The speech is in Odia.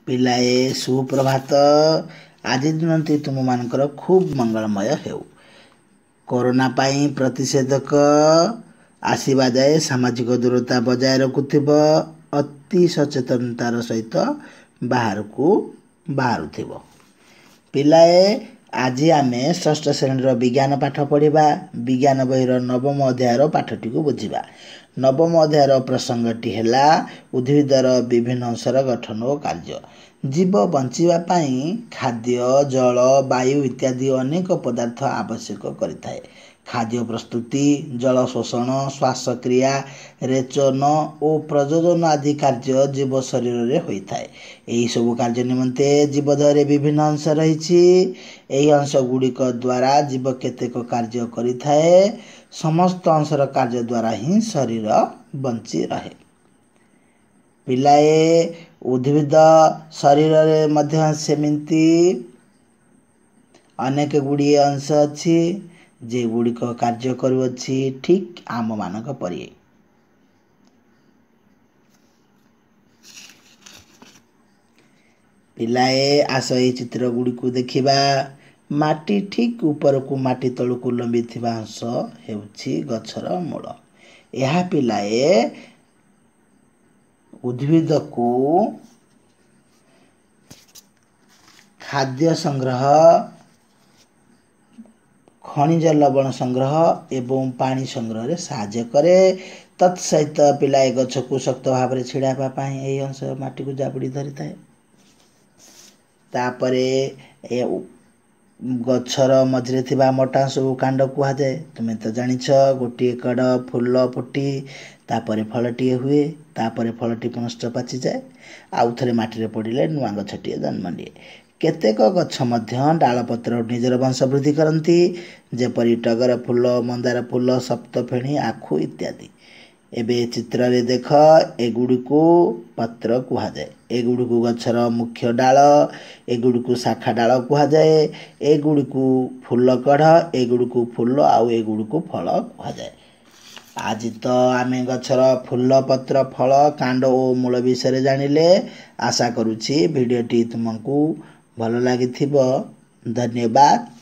ପିଲାଏ, ସୁପ୍ରଭାତ। ଆଜି ଦିନଟି ତୁମମାନଙ୍କର ଖୁବ୍ ମଙ୍ଗଳମୟ ହେଉ। କରୋନା ପାଇଁ ପ୍ରତିଷେଧକ ଆସିବା ଯାଏ ସାମାଜିକ ଦୂରତା ବଜାୟ ରଖୁଥିବ, ଅତି ସଚେତନତାର ସହିତ ବାହାରକୁ ବାହାରୁଥିବ। ପିଲାଏ, ଆଜି ଆମେ ଷଷ୍ଠ ଶ୍ରେଣୀର ବିଜ୍ଞାନ ପାଠ ପଢ଼ିବା। ବିଜ୍ଞାନ ବହିର ନବମ ଅଧ୍ୟାୟର ପାଠଟିକୁ ବୁଝିବା। ନବମ ଅଧ୍ୟାୟର ପ୍ରସଙ୍ଗଟି ହେଲା ଉଦ୍ଭିଦର ବିଭିନ୍ନ ଅଂଶର ଗଠନ ଓ କାର୍ଯ୍ୟ। ଜୀବ ବଞ୍ଚିବା ପାଇଁ ଖାଦ୍ୟ, ଜଳ, ବାୟୁ ଇତ୍ୟାଦି ଅନେକ ପଦାର୍ଥ ଆବଶ୍ୟକ କରିଥାଏ। ଖାଦ୍ୟ ପ୍ରସ୍ତୁତି, ଜଳ ଶୋଷଣ, ଶ୍ୱାସକ୍ରିୟା, ରେଚନ ଓ ପ୍ରଜନନ ଆଦି କାର୍ଯ୍ୟ ଜୀବ ଶରୀରରେ ହୋଇଥାଏ। ଏହିସବୁ କାର୍ଯ୍ୟ ନିମନ୍ତେ ଜୀବ ଦେହରେ ବିଭିନ୍ନ ଅଂଶ ରହିଛି। ଏହି ଅଂଶ ଗୁଡ଼ିକ ଦ୍ୱାରା ଜୀବ କେତେକ କାର୍ଯ୍ୟ କରିଥାଏ। ସମସ୍ତ ଅଂଶର କାର୍ଯ୍ୟ ଦ୍ୱାରା ହିଁ ଶରୀର ବଞ୍ଚି ରହେ। ପିଲାଏ, ଉଦ୍ଭିଦ ଶରୀରରେ ମଧ୍ୟ ସେମିତି ଅନେକ ଗୁଡ଼ିଏ ଅଂଶ ଅଛି, ଯେଗୁଡ଼ିକ କାର୍ଯ୍ୟ କରୁଅଛି ଠିକ୍ ଆମମାନଙ୍କ ପରି। ପିଲାଏ, ଆସ ଏହି ଚିତ୍ର ଗୁଡ଼ିକୁ ଦେଖିବା। ମାଟି ଠିକ୍ ଉପରକୁ ମାଟି ତଳକୁ ଲମ୍ବିଥିବା ଅଂଶ ହେଉଛି ଗଛର ମୂଳ। ଏହା ପିଲାଏ ଉଦ୍ଭିଦକୁ ଖାଦ୍ୟ ସଂଗ୍ରହ, ଖଣିଜ ଲବଣ ସଂଗ୍ରହ ଏବଂ ପାଣି ସଂଗ୍ରହରେ ସାହାଯ୍ୟ କରେ। ତତ୍ ସହିତ ପିଲାଏ, ଗଛକୁ ଶକ୍ତ ଭାବରେ ଛିଡ଼ା ହେବା ପାଇଁ ଏହି ଅଂଶ ମାଟିକୁ ଜାବୁଡ଼ି ଧରିଥାଏ। ତାପରେ ଗଛର ମଝିରେ ଥିବା ମୋଟା ଅଂଶକୁ କାଣ୍ଡ କୁହାଯାଏ। ତୁମେ ତ ଜାଣିଛ, ଗୋଟିଏ କଡ଼ ଫୁଲ ଫୁଟି ତାପରେ ଫଳଟିଏ ହୁଏ, ତାପରେ ଫଳଟି ପୁନଶ୍ଚ ପାଚିଯାଏ, ଆଉ ଥରେ ମାଟିରେ ପଡ଼ିଲେ ନୂଆ ଗଛଟିଏ ଜନ୍ମ ନିଏ। କେତେକ ଗଛ ମଧ୍ୟ ଡାଳପତ୍ର ନିଜର ବଂଶ ବୃଦ୍ଧି କରନ୍ତି, ଯେପରି ଟଗର ଫୁଲ, ମନ୍ଦାର ଫୁଲ, ସପ୍ତଫେଣୀ, ଆଖୁ ଇତ୍ୟାଦି। ଏବେ ଚିତ୍ରରେ ଦେଖ, ଏଗୁଡ଼ିକୁ ପତ୍ର କୁହାଯାଏ, ଏଗୁଡ଼ିକୁ ଗଛର ମୁଖ୍ୟ ଡାଳ, ଏଗୁଡ଼ିକୁ ଶାଖା ଡାଳ କୁହାଯାଏ, ଏଗୁଡ଼ିକୁ ଫୁଲ କଢ଼, ଏଗୁଡ଼ିକୁ ଫୁଲ ଆଉ ଏଗୁଡ଼ିକୁ ଫଳ କୁହାଯାଏ। ଆଜି ତ ଆମେ ଗଛର ଫୁଲ, ପତ୍ର, ଫଳ, କାଣ୍ଡ ଓ ମୂଳ ବିଷୟରେ ଜାଣିଲେ। ଆଶା କରୁଛି ଭିଡ଼ିଓଟି ତୁମକୁ ଭଲ ଲାଗିଥିବ। ଧନ୍ୟବାଦ।